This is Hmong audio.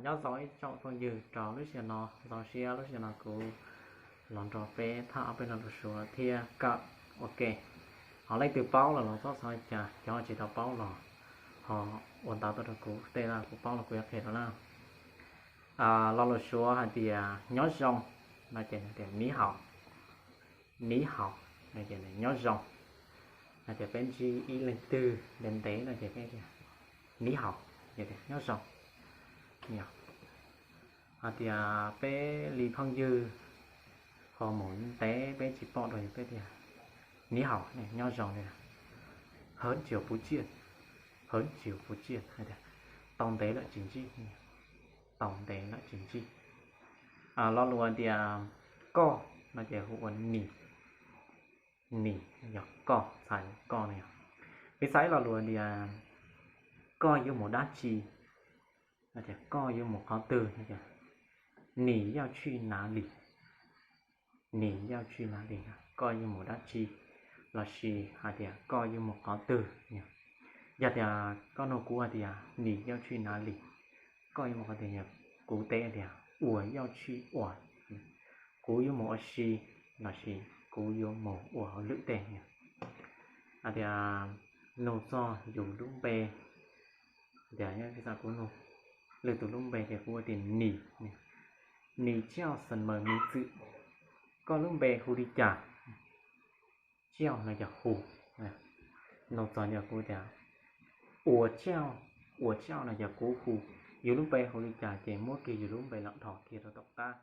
Nyob zoo ib tsoom phooj ywg rau lub sij hawm no, zoo siab lub sij hawm no kuv los nrog peb tham ob peb lo lus Suav thiab kawm ua ke. Ho leej twg paub los los txhob xav li cas, cov tsis tau paub los ho ua ntawv tuaj rau kuv, tej no kuv paub los kuv yuav qhia rau na. Lo lus Suav hais tias nyob zoo no ces tias 你好, 你好 no ces nyob zoo. Hais tias peb ntsib ib leej twg ntev ntev no ces peb tias 你好, nyob zoo. Hais tias peb li phooj ywg ho mus ntev peb tsis pom dua ces peb tias 你好, nyob zoo li. 很久不见, 很久不见 hais tias tau ntev lawm tsis ntsib, tau ntev lawm tsis ntsib. Lo lus tias koj no ces hu ua 你, 你 yog koj, txhais koj no yog. Piv txwv lo lus tias koj yuav mus dab tsi, no tias koj yuav mus qhov twg no tias 你要去哪里, 你要去哪里, koj yuav mus dab tsi, lossis hais tias koj yuav mus qhov twg. Yog tias koj nug kuv hais tias 你要去哪里, koj yuav mus qhov twg, kuv teb tias 我要去玩, kuv yuav mus ua si, lossis kuv yuav mus ua hauj lwm tej. Hais tias nug txog yus lub npe, tias kuv nug lwm tus lub npe ces kuv ua tias 你, 你叫什么名字, koj lub npe hu li cas. 叫 no yog hu, nug txog no kuv tias 我叫, 我叫 no yog kuv hu. Yus lub npe hu li cas ces muab kiag yus lub npe los dhos kiag rau tom qab.